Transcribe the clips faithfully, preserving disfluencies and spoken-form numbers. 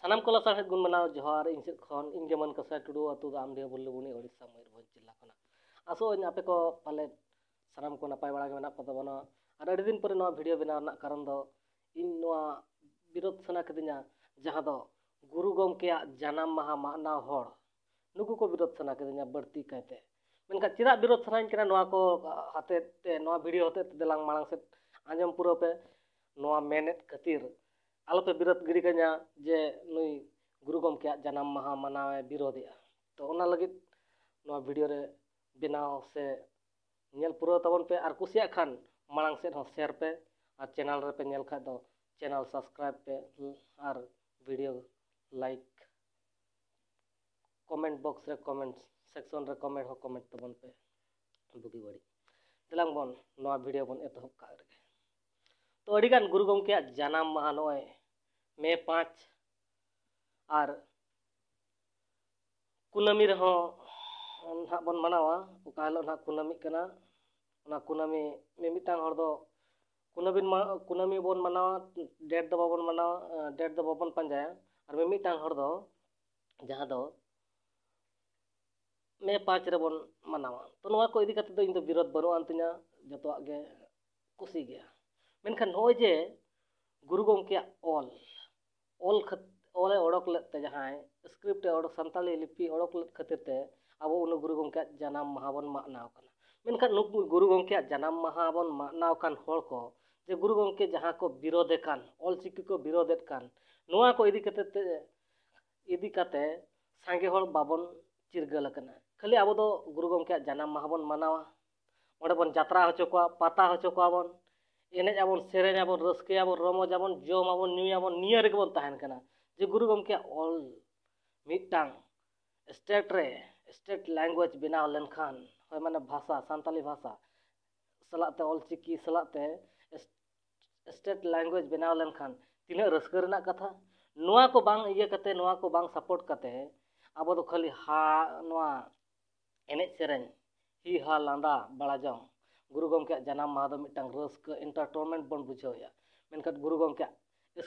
ᱥᱟᱱᱟᱢ ᱠᱚ ᱞᱟᱥᱟᱲᱦᱮᱫ ᱜᱩᱱ ᱢᱟᱱᱟᱣ ᱡᱚᱦᱟᱨ ᱤᱧ ᱥᱮᱫ ᱠᱷᱚᱱ᱾ ᱤᱧ ᱜᱮ ᱢᱟᱹᱱ ᱠᱟᱹᱥᱟᱹᱭ ᱴᱩᱰᱩ, ᱟᱹᱛᱩ ᱫᱚ ᱟᱢᱰᱤᱦᱟᱹ ᱵᱩᱞᱞᱩᱵᱩᱱᱤ, ᱳᱰᱤᱥᱟ, ᱢᱚᱭᱩᱨᱵᱷᱚᱸᱡᱽ ᱡᱤᱞᱟ ᱠᱷᱚᱱᱟᱜ᱾ ᱟᱥᱚᱜ ᱟᱹᱧ ᱟᱯᱮ ᱠᱚ ᱯᱟᱞᱮᱫ ᱥᱟᱱᱟᱢ ᱠᱚ ᱱᱟᱯᱟᱭ ᱵᱟᱲᱟ ᱜᱮ ᱢᱮᱱᱟᱜ ᱯᱮ ᱛᱟᱵᱚᱱᱟ᱾ ᱟᱨ ᱟᱹᱰᱤ ᱫᱤᱱ ᱯᱚᱨᱮ ᱱᱚᱣᱟ ᱵᱷᱤᱰᱤᱭᱳ ᱵᱮᱱᱟᱣ ᱨᱮᱱᱟᱜ ᱠᱟᱨᱚᱱ ᱫᱚ, ᱤᱧ ᱱᱚᱣᱟ ᱵᱤᱨᱳᱫ ᱥᱟᱱᱟ ᱠᱤᱫᱤᱧᱟ, ᱡᱟᱦᱟᱸ ᱫᱚ ᱜᱩᱨᱩ ᱜᱚᱢᱠᱮᱭᱟᱜ ᱡᱟᱱᱟᱢ ᱢᱟᱦᱟ ᱢᱟᱱᱟᱣ ᱦᱚᱲ, ᱱᱩᱠᱩ ᱠᱚ ᱵᱤᱨᱳᱫ ᱥᱟᱱᱟ ᱠᱤᱫᱤᱧᱟ ᱵᱟᱹᱲᱛᱤ ᱠᱟᱭᱛᱮ᱾ ᱢᱮᱱᱠᱷᱟᱱ ᱪᱮᱫᱟᱜ ᱵᱤᱨᱳᱫ ᱥᱟᱱᱟᱧ ᱠᱟᱱᱟ, ᱱᱚᱣᱟ ᱠᱚ ᱦᱚᱛᱮᱡ ᱛᱮ, ᱱᱚᱣᱟ ᱵᱷᱤᱰᱤᱭᱳ ᱦᱚᱛᱮᱡ ᱛᱮ ᱫᱮᱞᱟᱝ ᱢᱟᱲᱟᱝ ᱥᱮᱫ ᱟᱸᱡᱚᱢ ᱯᱩᱨᱟᱹᱣ ᱯᱮ᱾ ᱱᱚᱣᱟ ᱢᱮᱱᱮᱫ ᱠᱷᱟᱹᱛᱤᱨ ᱟᱞᱚᱯᱮ ᱵᱤᱨᱳᱫ ᱜᱤᱰᱤ ᱠᱟᱹᱧᱟ ᱡᱮ ᱱᱩᱭ ᱜᱩᱨᱩ ᱜᱚᱢᱠᱮᱭᱟᱜ ᱡᱟᱱᱟᱢ ᱢᱟᱦᱟ ᱢᱟᱱᱟᱣᱮ ᱵᱤᱨᱳᱫᱮᱜᱼᱟ᱾ ᱛᱚ, ᱚᱱᱟ ᱞᱟᱹᱜᱤᱫ ᱱᱚᱣᱟ ᱵᱷᱤᱰᱤᱭᱳ ᱨᱮ ᱵᱮᱱᱟᱣ ᱥᱮ ᱧᱮᱞ ᱯᱩᱨᱟᱹᱣ ᱛᱟᱵᱚᱱ ᱯᱮ, ᱟᱨ ᱠᱩᱥᱤᱭᱟᱜ ᱠᱷᱟᱱ ᱢᱟᱲᱟᱝ ᱥᱮᱫ ᱦᱚᱸ ᱥᱮᱭᱟᱨ ᱯᱮ, ᱟᱨ ᱪᱮᱱᱮᱞ ᱨᱮᱯᱮ ᱧᱮᱞ ᱠᱷᱟᱡ ᱫᱚ ᱪᱮᱱᱮᱞ ᱥᱟᱵᱥᱠᱨᱟᱭᱤᱵ ᱯᱮ, ᱟᱨ ᱵᱷᱤᱰᱤᱭᱳ ᱞᱟᱭᱤᱠ, ᱠᱚᱢᱮᱱᱴ ᱵᱚᱠᱥ ᱨᱮ ᱠᱚᱢᱮᱱᱴ ᱥᱮᱠᱥᱚᱱ ᱨᱮ ᱠᱚᱢᱮᱱᱴ ᱦᱚᱸ ᱠᱚᱢᱮᱱᱴ ᱛᱟᱵᱚᱱ ᱯᱮ, ᱵᱩᱜᱤ ᱵᱟᱹᱲᱤᱡ᱾ ᱫᱮᱞᱟᱝ ᱵᱚᱱ ᱱᱚᱣᱟ ᱵᱷᱤᱰᱤᱭᱳ ᱵᱚᱱ ᱮᱛᱚᱦᱚᱵ ᱠᱟᱜ ᱨᱮᱜᱮ᱾ ᱛᱚ, ᱟᱹᱰᱤᱜᱟᱱ ᱜᱩᱨᱩ ᱜᱚᱢᱠᱮᱭᱟᱜ ᱡᱟᱱᱟᱢ ᱢᱟᱦᱟ ᱱᱚᱜᱼᱚᱭ ᱢᱮ ᱯᱟᱸᱪ, ᱟᱨ ᱠᱩᱱᱟᱹᱢᱤ ᱨᱮᱦᱚᱸ ᱱᱟᱦᱟᱜ ᱵᱚᱱ ᱢᱟᱱᱟᱣᱟ᱾ ᱚᱠᱟ ᱦᱤᱞᱳᱜ ᱱᱟᱦᱟᱜ ᱠᱩᱱᱟᱹᱢᱤᱜ ᱠᱟᱱᱟ, ᱚᱱᱟ ᱠᱩᱱᱟᱹᱢᱤ ᱢᱤᱢᱤᱫᱴᱟᱝ ᱦᱚᱲ ᱫᱚ ᱠᱩᱱᱟᱹᱢᱤ ᱢᱟ-, ᱠᱩᱱᱟᱹᱢᱤ ᱵᱚᱱ ᱢᱟᱱᱟᱣᱟ, ᱰᱮᱴ ᱫᱚ ᱵᱟᱵᱚᱱ ᱢᱟᱱᱟᱣᱟ, ᱰᱮᱴ ᱫᱚ ᱵᱟᱵᱚᱱ ᱯᱟᱸᱡᱟᱭᱟ᱾ ᱟᱨ ᱢᱤᱢᱤᱫᱴᱟᱝ ᱦᱚᱲ ᱫᱚ, ᱡᱟᱦᱟᱸ ᱫᱚ ᱢᱮ ᱯᱟᱸᱪ ᱨᱮᱵᱚᱱ ᱢᱟᱱᱟᱣᱟ᱾ ᱛᱚ, ᱱᱚᱣᱟ ᱠᱚ ᱤᱫᱤ ᱠᱟᱛᱮ ᱫᱚ ᱤᱧ ᱫᱚ ᱵᱤᱨᱳᱫ ᱵᱟᱹᱱᱩᱜ ᱟᱱ ᱛᱤᱧᱟ, ᱡᱚᱛᱚᱣᱟᱜ ᱜᱮ ᱠᱩᱥᱤ ᱜᱮᱭᱟ᱾ ᱢᱮᱱᱠᱷᱟᱱ ᱱᱚᱜᱼᱚᱭ ᱡᱮ ᱜᱩᱨᱩ ᱜᱚᱢᱠᱮᱭᱟᱜ ᱚᱞ, ᱚᱞ ᱠᱷᱟᱹᱛ-, ᱚᱞᱮ ᱚᱰᱚᱠ ᱞᱮᱫ ᱛᱮ, ᱡᱟᱦᱟᱸᱭ ᱥᱠᱨᱤᱯᱴ ᱮ ᱚᱰᱚᱠ, ᱥᱟᱱᱛᱟᱲᱤ ᱞᱤᱯᱤ ᱚᱰᱚᱠ ᱞᱮᱫ ᱠᱷᱟᱹᱛᱤᱨ ᱛᱮ ᱟᱵᱚ ᱩᱱᱤ ᱜᱩᱨᱩ ᱜᱚᱢᱠᱮᱭᱟᱜ ᱡᱟᱱᱟᱢ ᱢᱟᱦᱟ ᱵᱚᱱ ᱢᱟᱱᱟᱣ ᱠᱟᱱᱟ᱾ ᱢᱮᱱᱠᱷᱟᱱ ᱱᱩᱠᱩ ᱜᱩᱨᱩ ᱜᱚᱢᱠᱮᱭᱟᱜ ᱡᱟᱱᱟᱢ ᱢᱟᱦᱟ ᱵᱚᱱ ᱢᱟᱱᱟᱣ ᱠᱟᱱ ᱦᱚᱲ ᱠᱚ, ᱡᱮ ᱜᱩᱨᱩ ᱜᱚᱢᱠᱮ ᱡᱟᱦᱟᱸ ᱠᱚ ᱵᱤᱨᱳᱫᱮ ᱠᱟᱱ, ᱚᱞᱪᱤᱠᱤ ᱠᱚ ᱵᱤᱨᱳᱫᱮᱫ ᱠᱟᱱ, ᱱᱚᱣᱟ ᱠᱚ ᱤᱫᱤ ᱠᱟᱛᱮ ᱛᱮ, ᱤᱫᱤ ᱠᱟᱛᱮ ᱥᱟᱸᱜᱮ ᱦᱚᱲ ᱵᱟᱵᱚᱱ ᱪᱤᱨᱜᱟᱹᱞ ᱟᱠᱟᱱᱟ᱾ ᱠᱷᱟᱹᱞᱤ ᱟᱵᱚ ᱫᱚ ᱜᱩᱨᱩ ᱜᱚᱢᱠᱮᱭᱟᱜ ᱡᱟᱱᱟᱢ ᱢᱟᱦᱟ ᱵᱚᱱ ᱢᱟᱱᱟᱣᱟ, ᱚᱸᱰᱮ ᱵᱚᱱ ᱡᱟᱛᱨᱟ ᱦᱚᱪᱚ ᱠᱚᱣᱟ, ᱯᱟᱛᱟ ᱦᱚᱪᱚ ᱠᱚᱣᱟ ᱵᱚᱱ, ᱮᱱᱮᱡ ᱟᱵᱚᱱ, ᱥᱮᱨᱮᱧ ᱟᱵᱚᱱ, ᱨᱟᱹᱥᱠᱟᱹᱭᱟᱵᱚᱱ, ᱨᱚᱢᱚᱡᱟᱵᱚᱱ, ᱡᱚᱢᱟᱵᱚᱱ, ᱧᱩᱭᱟᱵᱚᱱ, ᱱᱤᱭᱟᱹ ᱨᱮᱜᱮ ᱵᱚᱱ ᱛᱟᱦᱮᱱ ᱠᱟᱱᱟ᱾ ᱡᱮ ᱜᱩᱨᱩ ᱜᱚᱢᱠᱮᱭᱟᱜ ᱚᱞ ᱢᱤᱫᱴᱟᱝ ᱥᱴᱮᱴ ᱨᱮ, ᱥᱴᱮᱴ ᱞᱮᱝᱜᱩᱭᱮᱡᱽ ᱵᱮᱱᱟᱣ ᱞᱮᱱᱠᱷᱟᱱ, ᱦᱳᱭ, ᱢᱟᱱᱮ ᱵᱷᱟᱥᱟ, ᱥᱟᱱᱛᱟᱞᱤ ᱵᱷᱟᱥᱟ ᱥᱟᱞᱟᱜ ᱛᱮ, ᱚᱞᱪᱤᱠᱤ ᱥᱟᱞᱟᱜ ᱛᱮ ᱥᱴᱮᱴ ᱞᱮᱝᱜᱩᱭᱮᱡᱽ ᱵᱮᱱᱟᱣ ᱞᱮᱱᱠᱷᱟᱱ ᱛᱤᱱᱟᱹᱜ ᱨᱟᱹᱥᱠᱟᱹ ᱨᱮᱱᱟᱜ ᱠᱟᱛᱷᱟ᱾ ᱱᱚᱣᱟ ᱠᱚ ᱵᱟᱝ ᱤᱭᱟᱹ ᱠᱟᱛᱮ, ᱱᱚᱣᱟ ᱠᱚ ᱵᱟᱝ ᱥᱟᱯᱳᱨᱴ ᱠᱟᱛᱮ ᱟᱵᱚ ᱫᱚ ᱠᱷᱟᱹᱞᱤ ᱦᱟ-, ᱱᱚᱣᱟ ᱮᱱᱮᱡ ᱥᱮᱨᱮᱧ, ᱦᱤ ᱦᱟ ᱞᱟᱸᱫᱟ ᱵᱟᱲᱟ ᱡᱚᱝ᱾ ᱜᱩᱨᱩ ᱜᱚᱢᱠᱮᱭᱟᱜ ᱡᱟᱱᱟᱢ ᱢᱟᱦᱟ ᱫᱚ ᱢᱤᱫᱴᱟᱝ ᱨᱟᱹᱥᱠᱟᱹ, ᱮᱱᱴᱟᱨᱴᱮᱱᱢᱮᱱᱴ ᱵᱚᱱ ᱵᱩᱡᱷᱟᱹᱣᱮᱫᱼᱟ, ᱢᱮᱱᱠᱷᱟᱱ ᱜᱩᱨᱩ ᱜᱚᱢᱠᱮᱭᱟᱜ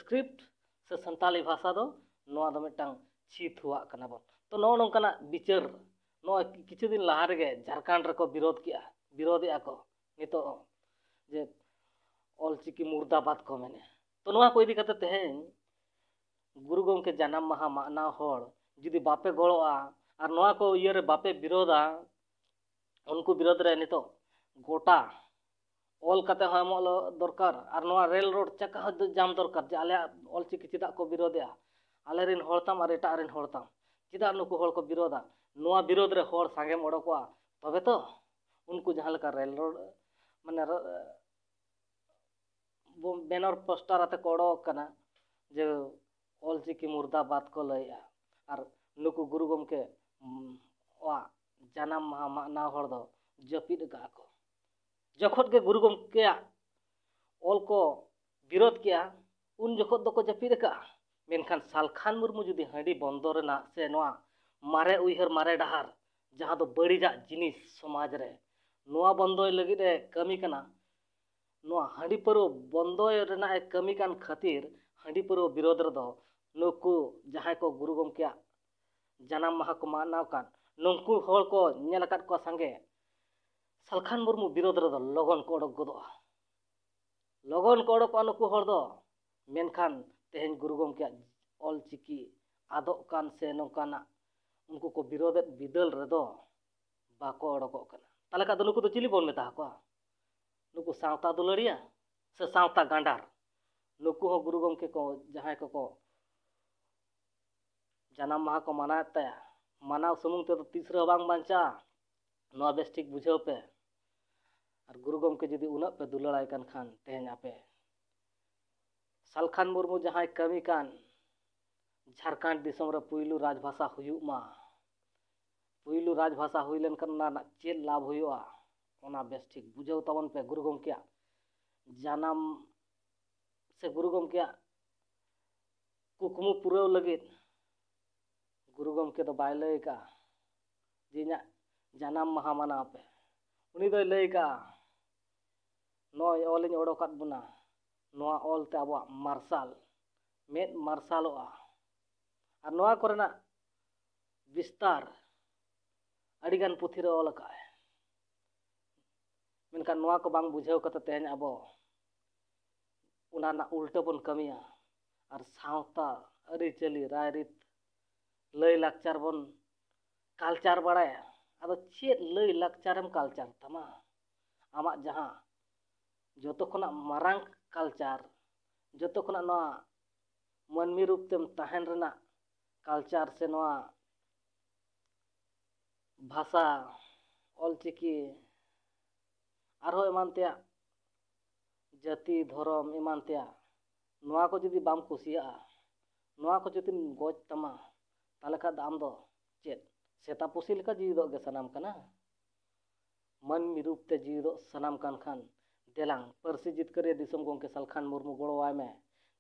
ᱥᱠᱨᱤᱯᱴ ᱥᱮ ᱥᱟᱱᱛᱟᱞᱤ ᱵᱷᱟᱥᱟ ᱫᱚ ᱱᱚᱣᱟ ᱫᱚ ᱢᱤᱫᱴᱟᱝ ᱪᱷᱤ ᱛᱷᱩᱣᱟᱜ ᱠᱟᱱᱟ ᱵᱚᱱ᱾ ᱛᱚ, ᱱᱚᱜᱼᱚ ᱱᱚᱝᱠᱟᱱᱟᱜ ᱵᱤᱪᱟᱹᱨ ᱱᱚᱜᱼᱚᱭ ᱠᱤᱪᱷᱩ ᱫᱤᱱ ᱞᱟᱦᱟ ᱨᱮᱜᱮ ᱡᱷᱟᱲᱠᱷᱚᱸᱰ ᱨᱮᱠᱚ ᱵᱤᱨᱳᱫ ᱠᱮᱜᱼᱟ, ᱵᱤᱨᱳᱫᱮᱜᱼᱟ ᱠᱚ ᱱᱤᱛᱚᱜ ᱦᱚᱸ, ᱡᱮ ᱚᱞᱪᱤᱠᱤ ᱢᱩᱨᱫᱟᱵᱟᱫᱽ ᱠᱚ ᱢᱮᱱᱮᱜᱼᱟ᱾ ᱛᱚ, ᱱᱚᱣᱟ ᱠᱚ ᱤᱫᱤ ᱠᱟᱛᱮ ᱛᱮᱦᱮᱧ ᱜᱩᱨᱩ ᱜᱚᱢᱠᱮ ᱡᱟᱱᱟᱢ ᱢᱟᱦᱟ ᱢᱟᱱᱟᱣ ᱦᱚᱲ ᱡᱩᱫᱤ ᱵᱟᱯᱮ ᱜᱚᱲᱚᱜᱼᱟ ᱟᱨ ᱱᱚᱣᱟ ᱠᱚ ᱤᱭᱟᱹᱨᱮ ᱵᱟᱯᱮ ᱵᱤᱨᱳᱫᱟ, ᱩᱱᱠᱩ ᱵᱤᱨᱳᱫ ᱨᱮ ᱱᱤᱛᱚᱜ ᱜᱚᱴᱟ ᱚᱞ ᱠᱟᱛᱮ ᱦᱚᱸ ᱮᱢᱚᱜ ᱞᱚ-, ᱫᱚᱨᱠᱟᱨ, ᱟᱨ ᱱᱚᱣᱟ ᱨᱮᱞ ᱨᱳᱰ ᱪᱟᱠᱟ ᱦᱚᱸ ᱡᱟᱢ ᱫᱚᱨᱠᱟᱨ ᱡᱮ ᱟᱞᱮᱭᱟᱜ ᱚᱞᱪᱤᱠᱤ ᱪᱮᱫᱟᱜ ᱠᱚ ᱵᱤᱨᱳᱫᱮᱜᱼᱟ, ᱟᱞᱮ ᱨᱮᱱ ᱦᱚᱲ ᱛᱟᱢ ᱟᱨ ᱮᱴᱟᱜ ᱨᱮᱱ ᱦᱚᱲ ᱛᱟᱢ, ᱪᱮᱫᱟᱜ ᱱᱩᱠᱩ ᱦᱚᱲ ᱠᱚ ᱵᱤᱨᱳᱫᱟ? ᱱᱚᱣᱟ ᱵᱤᱨᱳᱫ ᱨᱮ ᱦᱚᱲ ᱥᱟᱸᱜᱮᱢ ᱚᱰᱚᱠᱚᱜᱼᱟ, ᱛᱚᱵᱮ ᱛᱚ ᱩᱱᱠᱩ ᱡᱟᱦᱟᱸ ᱞᱮᱠᱟ ᱨᱮᱞ ᱨᱳᱰ, ᱢᱟᱱᱮ, ᱨ-, ᱵᱚ-, ᱵᱮᱱᱟᱨ ᱯᱳᱥᱴᱟᱨ ᱟᱛᱮ ᱠᱚ ᱚᱰᱚᱠ ᱠᱟᱱᱟ ᱡᱮ ᱚᱞᱪᱤᱠᱤ ᱢᱩᱨᱫᱟᱵᱟᱫᱽ ᱠᱚ ᱞᱟᱹᱭᱮᱜᱼᱟ, ᱟᱨ ᱱᱩᱠᱩ ᱜᱩᱨᱩ ᱜᱚᱢᱠᱮ, ᱩᱢ, ᱣᱟᱜ ᱡᱟᱱᱟᱢ ᱢᱟᱦᱟ ᱢᱟᱱᱟᱣ ᱦᱚᱲ ᱫᱚ ᱡᱟᱹᱯᱤᱫ ᱟᱠᱟᱫᱼᱟ ᱠᱚ᱾ ᱡᱚᱠᱷᱚᱱ ᱜᱮ ᱜᱩᱨᱩ ᱜᱚᱢᱠᱮᱭᱟᱜ ᱚᱞ ᱠᱚ ᱵᱤᱨᱳᱫ ᱠᱮᱜᱼᱟ, ᱩᱱ ᱡᱚᱠᱷᱚᱱ ᱫᱚᱠᱚ ᱡᱟᱹᱯᱤᱫ ᱟᱠᱟᱫᱼᱟ᱾ ᱢᱮᱱᱠᱷᱟᱱ ᱥᱟᱞᱠᱷᱟᱱ ᱢᱩᱨᱢᱩ ᱡᱩᱫᱤ ᱦᱟᱺᱰᱤ ᱵᱚᱱᱫᱚ ᱨᱮᱱᱟᱜ ᱥᱮ ᱱᱚᱣᱟ ᱢᱟᱨᱮ ᱩᱭᱦᱟᱹᱨ, ᱢᱟᱨᱮ ᱰᱟᱦᱟᱨ, ᱡᱟᱦᱟᱸ ᱫᱚ ᱵᱟᱹᱲᱤᱡᱟᱜ ᱡᱤᱱᱤᱥ ᱥᱚᱢᱟᱡᱽ ᱨᱮ, ᱱᱚᱣᱟ ᱵᱚᱱᱫᱚᱭ ᱞᱟᱹᱜᱤᱫ ᱮ ᱠᱟᱹᱢᱤ ᱠᱟᱱᱟ, ᱱᱚᱣᱟ ᱦᱟᱺᱰᱤ ᱯᱟᱹᱣᱨᱟᱹ ᱵᱚᱱᱫᱚᱭ ᱨᱮᱱᱟᱜ ᱮ ᱠᱟᱹᱢᱤ ᱠᱟᱱ ᱠᱷᱟᱹᱛᱤᱨ ᱦᱟᱺᱰᱤ ᱯᱟᱹᱣᱨᱟᱹ ᱵᱤᱨᱳᱫᱷ ᱨᱮᱫᱚ ᱱᱩᱠᱩ ᱡᱟᱦᱟᱸᱭ ᱠᱚ ᱜᱩᱨᱩ ᱜᱚᱢᱠᱮᱭᱟᱜ ᱡᱟᱱᱟᱢ ᱢᱟᱦᱟ ᱠᱚ ᱢᱟᱱᱟᱣ ᱠᱟᱱ, ᱱᱩᱠᱩ ᱦᱚᱲ ᱠᱚ ᱧᱮᱞ ᱟᱠᱟᱫ ᱠᱚᱣᱟ ᱥᱟᱸᱜᱮ, ᱥᱟᱞᱠᱷᱟᱱ ᱢᱩᱨᱢᱩ ᱵᱤᱨᱳᱫᱷ ᱨᱮᱫᱚ ᱞᱚᱜᱚᱱ ᱠᱚ ᱚᱰᱚᱠ ᱜᱚᱫᱚᱜᱼᱟ᱾ ᱞᱚᱜᱚᱱ ᱠᱚ ᱚᱰᱚᱠᱚᱜᱼᱟ ᱱᱩᱠᱩ ᱦᱚᱲ ᱫᱚ᱾ ᱢᱮᱱᱠᱷᱟᱱ ᱛᱮᱦᱮᱧ ᱜᱩᱨᱩ ᱜᱚᱢᱠᱮᱭᱟᱜ ᱚᱞ ᱪᱤᱠᱤ ᱟᱫᱚᱜ ᱠᱟᱱ ᱥᱮ ᱱᱚᱝᱠᱟᱱᱟᱜ ᱩᱱᱠᱩ ᱠᱚ ᱵᱤᱨᱳᱫᱷᱮᱫ ᱵᱤᱫᱟᱹᱞ ᱨᱮᱫᱚ ᱵᱟᱠᱚ ᱚᱰᱚᱠᱚᱜ ᱠᱟᱱᱟ᱾ ᱛᱟᱦᱚᱞᱮ ᱠᱷᱟᱱ ᱫᱚ ᱱᱩᱠᱩ ᱫᱚ ᱪᱤᱞᱤ ᱵᱚᱱ ᱢᱮᱛᱟ ᱠᱚᱣᱟ? ᱱᱩᱠᱩ ᱥᱟᱶᱛᱟ ᱫᱩᱞᱟᱹᱲᱤᱭᱟᱹ ᱥᱮ ᱥᱟᱶᱛᱟ ᱜᱟᱸᱰᱟᱨ? ᱱᱩᱠᱩ ᱦᱚᱸ ᱜᱩᱨᱩ ᱜᱚᱢᱠᱮ ᱠᱚ ᱡᱟᱦᱟᱸᱭ ᱠᱚᱠᱚ ᱡᱟᱱᱟᱢ ᱢᱟᱦᱟ ᱠᱚ ᱢᱟᱱᱟᱣᱮᱫ ᱛᱟᱭᱟ, ᱢᱟᱱᱟᱣ ᱥᱩᱢᱩᱝ ᱛᱮᱫᱚ ᱛᱤᱥ ᱨᱮᱦᱚᱸ ᱵᱟᱝ ᱵᱟᱧᱪᱟᱜᱼᱟ᱾ ᱱᱚᱣᱟ ᱵᱮᱥ ᱴᱷᱤᱠ ᱵᱩᱡᱷᱟᱹᱣ ᱯᱮ᱾ ᱟᱨ ᱜᱩᱨᱩ ᱜᱚᱢᱠᱮ ᱡᱩᱫᱤ ᱩᱱᱟᱹᱜ ᱯᱮ ᱫᱩᱞᱟᱹᱲᱟᱭ ᱠᱟᱱ ᱠᱷᱟᱱ, ᱛᱮᱦᱮᱧ ᱟᱯᱮ ᱥᱟᱞᱠᱷᱟᱱ ᱢᱩᱨᱢᱩ ᱡᱟᱦᱟᱸᱭ ᱠᱟᱹᱢᱤ ᱠᱟᱱ, ᱡᱷᱟᱲᱠᱷᱚᱸᱰ ᱫᱤᱥᱚᱢ ᱨᱮ ᱯᱩᱭᱞᱩ ᱨᱟᱡᱽᱵᱷᱟᱥᱟ ᱦᱩᱭᱩᱜ ᱢᱟ, ᱯᱩᱭᱞᱩ ᱨᱟᱡᱽᱵᱷᱟᱥᱟ ᱦᱩᱭ ᱞᱮᱱᱠᱷᱟᱱ ᱚᱱᱟ ᱨᱮᱱᱟᱜ ᱪᱮᱫ ᱞᱟᱵᱷ ᱦᱩᱭᱩᱜᱼᱟ, ᱚᱱᱟ ᱵᱮᱥ ᱴᱷᱤᱠ ᱵᱩᱡᱷᱟᱹᱣ ᱛᱟᱵᱚᱱ ᱯᱮ᱾ ᱜᱩᱨᱩ ᱜᱚᱢᱠᱮᱭᱟᱜ ᱡᱟᱱᱟᱢ ᱥᱮ ᱜᱩᱨᱩ ᱜᱚᱢᱠᱮᱭᱟᱜ ᱠᱩᱠᱢᱩ ᱯᱩᱨᱟᱹᱣ ᱞᱟᱹᱜᱤᱫ ᱜᱩᱨᱩ ᱜᱚᱢᱠᱮ ᱫᱚ ᱵᱟᱭ ᱞᱟᱹᱭ ᱠᱟᱜᱼᱟ ᱡᱮ ᱤᱧᱟᱹᱜ ᱡᱟᱱᱟᱢ ᱢᱟᱦᱟ ᱢᱟᱱᱟᱣ ᱯᱮ᱾ ᱩᱱᱤ ᱫᱚᱭ ᱞᱟᱹᱭ ᱠᱟᱜᱼᱟ, ᱱᱚᱜᱼᱚᱭ ᱚᱞᱤᱧ ᱚᱰᱚᱠᱟᱫ ᱵᱚᱱᱟ, ᱱᱚᱣᱟ ᱚᱞ ᱛᱮ ᱟᱵᱚᱣᱟᱜ ᱢᱟᱨᱥᱟᱞ, ᱢᱮᱫ ᱢᱟᱨᱥᱟᱞᱚᱜᱼᱟ᱾ ᱟᱨ ᱱᱚᱣᱟ ᱠᱚᱨᱮᱱᱟᱜ ᱵᱤᱥᱛᱟᱨ ᱟᱹᱰᱤᱜᱟᱱ ᱯᱩᱛᱷᱤ ᱨᱮ ᱚᱞ ᱟᱠᱟᱫᱼᱟᱭ᱾ ᱢᱮᱱᱠᱷᱟᱱ ᱱᱚᱣᱟ ᱠᱚ ᱵᱟᱝ ᱵᱩᱡᱷᱟᱹᱣ ᱠᱟᱛᱮ ᱛᱮᱦᱮᱧ ᱟᱵᱚ ᱚᱱᱟ ᱨᱮᱱᱟᱜ ᱩᱞᱴᱟᱹ ᱵᱚᱱ ᱠᱟᱹᱢᱤᱭᱟ ᱟᱨ ᱥᱟᱶᱛᱟ, ᱟᱹᱨᱤᱪᱟᱹᱞᱤ, ᱨᱟᱭᱨᱤᱛ, ᱞᱟᱹᱭ ᱞᱟᱠᱪᱟᱨ ᱵᱚᱱ ᱠᱟᱞᱪᱟᱨ ᱵᱟᱲᱟᱭᱟ᱾ ᱟᱫᱚ ᱪᱮᱫ ᱞᱟᱹᱭ ᱞᱟᱠᱪᱟᱨᱮᱢ ᱠᱟᱞᱪᱟᱨ ᱛᱟᱢᱟ? ᱟᱢᱟᱜ ᱡᱟᱦᱟᱸ ᱡᱚᱛᱚ ᱠᱷᱚᱱᱟᱜ ᱢᱟᱨᱟᱝ ᱠᱟᱞᱪᱟᱨ, ᱡᱚᱛᱚ ᱠᱷᱚᱱᱟᱜ ᱱᱚᱣᱟ ᱢᱟᱹᱱᱢᱤ ᱨᱩᱯ ᱛᱮᱢ ᱛᱟᱦᱮᱱ ᱨᱮᱱᱟᱜ ᱠᱟᱞᱪᱟᱨ ᱥᱮ ᱱᱚᱣᱟ ᱵᱷᱟᱥᱟ, ᱚᱞᱪᱤᱠᱤ, ᱟᱨᱦᱚᱸ ᱮᱢᱟᱱ ᱛᱮᱭᱟᱜ, ᱡᱟᱹᱛᱤ, ᱫᱷᱚᱨᱚᱢ, ᱮᱢᱟᱱ ᱛᱮᱭᱟᱜ, ᱱᱚᱣᱟ ᱠᱚ ᱡᱩᱫᱤ ᱵᱟᱢ ᱠᱩᱥᱤᱭᱟᱜᱼᱟ, ᱱᱚᱣᱟ ᱠᱚ ᱡᱩᱫᱤᱢ ᱜᱚᱡ ᱛᱟᱢᱟ, ᱛᱟᱦᱚᱞᱮ ᱠᱷᱟᱱ ᱫᱚ ᱟᱢ ᱫᱚ ᱪᱮᱫ ᱥᱮᱛᱟ ᱯᱩᱥᱤ ᱞᱮᱠᱟ ᱡᱤᱣᱤᱫᱚᱜ ᱜᱮ ᱥᱟᱱᱟᱢ ᱠᱟᱱᱟ? ᱢᱟᱹᱱᱢᱤ ᱨᱩᱯ ᱛᱮ ᱡᱤᱣᱤᱫᱚᱜ ᱥᱟᱱᱟᱢ ᱠᱟᱱ ᱠᱷᱟᱱ, ᱫᱮᱞᱟᱝ ᱯᱟᱹᱨᱥᱤ ᱡᱤᱛᱠᱟᱹᱨᱤᱭᱟᱹ ᱫᱤᱥᱚᱢ ᱜᱚᱢᱠᱮ ᱥᱟᱞᱠᱷᱟᱱ ᱢᱩᱨᱢᱩ ᱜᱚᱲᱚᱣᱟᱭ ᱢᱮ᱾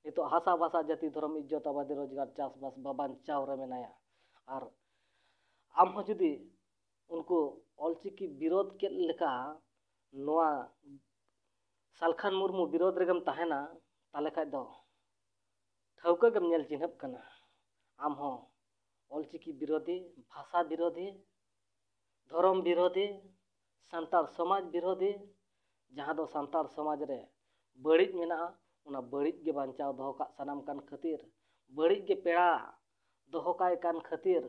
ᱱᱤᱛᱚᱜ ᱦᱟᱥᱟ ᱵᱷᱟᱥᱟ ᱡᱟᱹᱛᱤ ᱫᱷᱚᱨᱚᱢ ᱤᱡᱽᱡᱚᱛ ᱟᱵᱟᱫᱤ ᱨᱳᱡᱽᱜᱟᱨ ᱪᱟᱥᱵᱟᱥ ᱵᱟᱵᱟᱧᱪᱟᱣ ᱨᱮ ᱢᱮᱱᱟᱭᱟ᱾ ᱟᱨ ᱟᱢ ᱦᱚᱸ ᱡᱩᱫᱤ ᱩᱱᱠᱩ ᱚᱞᱪᱤᱠᱤ ᱵᱤᱨᱳᱫᱷ ᱠᱮᱫ ᱞᱮᱠᱟ ᱱᱚᱣᱟ ᱥᱟᱞᱠᱷᱟᱱ ᱢᱩᱨᱢᱩ ᱵᱤᱨᱳᱫᱷ ᱨᱮᱜᱮᱢ ᱛᱟᱦᱮᱱᱟ, ᱛᱟᱦᱚᱞᱮ ᱠᱷᱟᱡ ᱫᱚ ᱴᱷᱟᱹᱣᱠᱟᱹ ᱜᱮᱢ ᱧᱮᱞ ᱪᱤᱱᱦᱟᱹᱯ ᱠᱟᱱᱟ᱾ ᱟᱢ ᱦᱚᱸ ᱚᱞᱪᱤᱠᱤ ᱵᱤᱨᱳᱫᱷᱤ, ᱵᱷᱟᱥᱟ ᱵᱤᱨᱳᱫᱷᱤ, ᱫᱷᱚᱨᱚᱢ ᱵᱤᱨᱳᱫᱷᱤ, ᱥᱟᱱᱛᱟᱲ ᱥᱚᱢᱟᱡᱽ ᱵᱤᱨᱳᱫᱷᱤ, ᱡᱟᱦᱟᱸ ᱫᱚ ᱥᱟᱱᱛᱟᱲ ᱥᱚᱢᱟᱡᱽ ᱨᱮ ᱵᱟᱹᱲᱤᱡ ᱢᱮᱱᱟᱜᱼᱟ, ᱚᱱᱟ ᱵᱟᱹᱲᱤᱡ ᱜᱮ ᱵᱟᱧᱪᱟᱣ ᱫᱚᱦᱚ ᱠᱟᱜ ᱥᱟᱱᱟᱢ ᱠᱟᱱ ᱠᱷᱟᱹᱛᱤᱨ, ᱵᱟᱹᱲᱤᱡ ᱜᱮ ᱯᱮᱲᱟ ᱫᱚᱦᱚ ᱠᱟᱭ ᱠᱟᱱ ᱠᱷᱟᱹᱛᱤᱨ,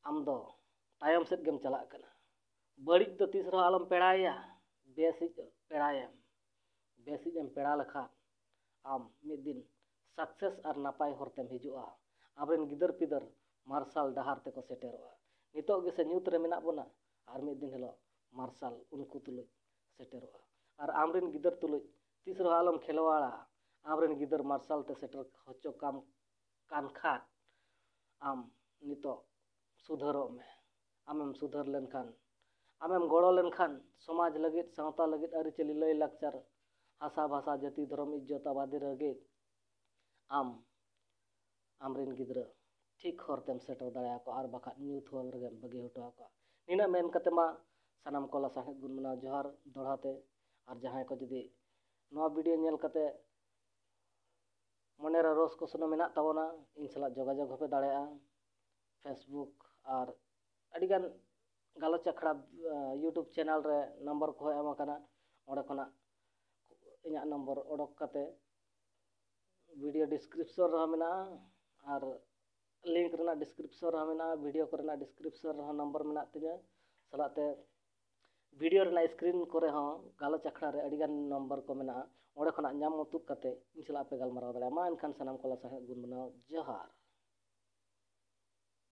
ᱟᱢ ᱫᱚ ᱛᱟᱭᱚᱢ ᱥᱮᱫ ᱜᱮᱢ ᱪᱟᱞᱟᱜ ᱠᱟᱱᱟ᱾ ᱵᱟᱹᱲᱤᱡ ᱫᱚ ᱛᱤᱥ ᱨᱮᱦᱚᱸ ᱟᱞᱚᱢ ᱯᱮᱲᱟᱭᱟ, ᱵᱮᱥᱤᱡ ᱯᱮᱲᱟᱭᱮᱢ᱾ ᱵᱮᱥᱤᱡ ᱮᱢ ᱯᱮᱲᱟ ᱞᱮᱠᱷᱟᱱ ᱟᱢ ᱢᱤᱫ ᱫᱤᱱ ᱥᱟᱠᱥᱮᱥ ᱟᱨ ᱱᱟᱯᱟᱭ ᱦᱚᱨ ᱛᱮᱢ ᱦᱤᱡᱩᱜᱼᱟ᱾ ᱟᱢᱨᱮᱱ ᱜᱤᱫᱟᱹᱨ ᱯᱤᱫᱟᱹᱨ ᱢᱟᱨᱥᱟᱞ ᱰᱟᱦᱟᱨ ᱛᱮᱠᱚ ᱥᱮᱴᱮᱨᱚᱜᱼᱟ᱾ ᱱᱤᱛᱚᱜ ᱜᱮᱥᱮ ᱧᱩᱛ ᱨᱮ ᱢᱮᱱᱟᱜ ᱵᱚᱱᱟ, ᱟᱨ ᱢᱤᱫ ᱫᱤᱱ ᱦᱤᱞᱳᱜ ᱢᱟᱨᱥᱟᱞ ᱩᱱᱠᱩ ᱛᱩᱞᱩᱡ ᱥᱮᱴᱮᱨᱚᱜᱼᱟ᱾ ᱟᱨ ᱟᱢᱨᱮᱱ ᱜᱤᱫᱟᱹᱨ ᱛᱩᱞᱩᱡ ᱛᱤᱥ ᱨᱮᱦᱚᱸ ᱟᱞᱚᱢ ᱠᱷᱮᱞᱣᱟᱲᱟ᱾ ᱟᱢᱨᱮᱱ ᱜᱤᱫᱟᱹᱨ ᱢᱟᱨᱥᱟᱞ ᱛᱮ ᱥᱮᱴᱮᱨ ᱦᱚᱪᱚ ᱠᱟᱢ ᱠᱟᱱ ᱠᱷᱟᱱ ᱟᱢ ᱱᱤᱛᱚᱜ ᱥᱩᱫᱷᱟᱹᱨᱚᱜ ᱢᱮ᱾ ᱟᱢᱮᱢ ᱥᱩᱫᱷᱟᱹᱨ ᱞᱮᱱᱠᱷᱟᱱ, ᱟᱢᱮᱢ ᱜᱚᱲᱚ ᱞᱮᱱᱠᱷᱟᱱ, ᱥᱚᱢᱟᱡᱽ ᱞᱟᱹᱜᱤᱫ, ᱥᱟᱶᱛᱟ ᱞᱟᱹᱜᱤᱫ, ᱟᱹᱨᱤᱪᱟᱹᱞᱤ, ᱞᱟᱹᱭ ᱞᱟᱠᱪᱟᱨ, ᱦᱟᱥᱟ ᱵᱷᱟᱥᱟ, ᱡᱟᱹᱛᱤ ᱫᱷᱚᱨᱚᱢ ᱤᱡᱽᱡᱚᱛ ᱟᱵᱟᱫᱤ ᱞᱟᱹᱜᱤᱫ ᱟᱢ ᱟᱢᱨᱮᱱ ᱜᱤᱫᱽᱨᱟᱹ ᱴᱷᱤᱠ ᱦᱚᱨ ᱛᱮᱢ ᱥᱮᱴᱮᱨ ᱫᱟᱲᱮᱭᱟᱠᱚᱣᱟ, ᱟᱨ ᱵᱟᱠᱷᱟᱡ ᱧᱩᱛ ᱦᱚᱨ ᱨᱮᱜᱮᱢ ᱵᱟᱹᱜᱤ ᱦᱚᱴᱚ ᱟᱠᱚᱣᱟ᱾ ᱱᱤᱱᱟᱹᱜ ᱢᱮᱱ ᱠᱟᱛᱮ ᱢᱟ ᱥᱟᱱᱟᱢ ᱠᱚ ᱞᱟᱥᱟᱲᱦᱮᱫ ᱜᱩᱱ ᱢᱟᱱᱟᱣ ᱡᱚᱦᱟᱨ ᱫᱚᱦᱲᱟ ᱛᱮ᱾ ᱟᱨ ᱡᱟᱦᱟᱸᱭ ᱠᱚ ᱡᱩᱫᱤ ᱱᱚᱣᱟ ᱵᱷᱤᱰᱤᱭᱳ ᱧᱮᱞ ᱠᱟᱛᱮ ᱢᱚᱱᱮᱨᱮ ᱨᱳᱥ ᱠᱚᱥᱱᱚ ᱢᱮᱱᱟᱜ ᱛᱟᱵᱚᱱᱟ, ᱤᱧ ᱥᱟᱞᱟᱜ ᱡᱳᱜᱟᱡᱳᱜᱽ ᱦᱚᱸᱯᱮ ᱫᱟᱲᱮᱭᱟᱜᱼᱟ᱾ Facebook ᱟᱨ ᱟᱹᱰᱤᱜᱟᱱ ᱜᱟᱞᱚᱪ ᱟᱠᱷᱲᱟ YouTube ᱪᱮᱱᱮᱞ ᱨᱮ ᱱᱚᱢᱵᱚᱨ ᱠᱚᱦᱚᱸ ᱮᱢ ᱟᱠᱟᱱᱟ, ᱚᱸᱰᱮ ᱠᱷᱚᱱᱟᱜ ᱤᱧᱟᱹᱜ ᱱᱚᱢᱵᱚᱨ ᱚᱰᱚᱠ ᱠᱟᱛᱮ ᱵᱷᱤᱰᱤᱭᱳ ᱰᱤᱥᱠᱨᱤᱯᱥᱚᱱ ᱨᱮᱦᱚᱸ ᱢᱮᱱᱟᱜᱼᱟ ᱟᱨ ᱞᱤᱝᱠ ᱨᱮᱱᱟᱜ ᱰᱤᱥᱠᱨᱤᱯᱥᱚᱱ ᱨᱮᱦᱚᱸ ᱢᱮᱱᱟᱜᱼᱟ, ᱵᱷᱤᱰᱤᱭᱳ ᱠᱚᱨᱮᱱᱟᱜ ᱰᱤᱥᱠᱨᱤᱯᱥᱚᱱ ᱨᱮᱦᱚᱸ ᱱᱚᱢᱵᱚᱨ ᱢᱮᱱᱟᱜ ᱛᱤᱧᱟᱹ, ᱥᱟᱞᱟᱜ ᱛᱮ ᱵᱷᱤᱰᱤᱭᱳ ᱨᱮᱱᱟᱜ ᱥᱠᱨᱤᱱ ᱠᱚᱨᱮ ᱦᱚᱸ ᱜᱟᱞᱚᱪ ᱟᱠᱷᱲᱟ ᱨᱮ ᱟᱹᱰᱤᱜᱟᱱ ᱱᱚᱢᱵᱚᱨ ᱠᱚ ᱢᱮᱱᱟᱜᱼᱟ, ᱚᱸᱰᱮ ᱠᱷᱚᱱᱟᱜ ᱧᱟᱢ ᱩᱛᱩᱜ ᱠᱟᱛᱮ ᱤᱧ ᱥᱟᱞᱟᱜ ᱯᱮ ᱜᱟᱞᱢᱟᱨᱟᱣ ᱫᱟᱲᱮᱭᱟᱜᱼᱟ᱾ ᱢᱟ ᱮᱱᱠᱷᱟᱱ ᱥᱟᱱᱟᱢ ᱠᱚ ᱞᱟᱥᱟᱲᱦᱮᱫ ᱜᱩᱱ ᱢᱟᱱᱟᱣ ᱡᱚᱦᱟᱨ᱾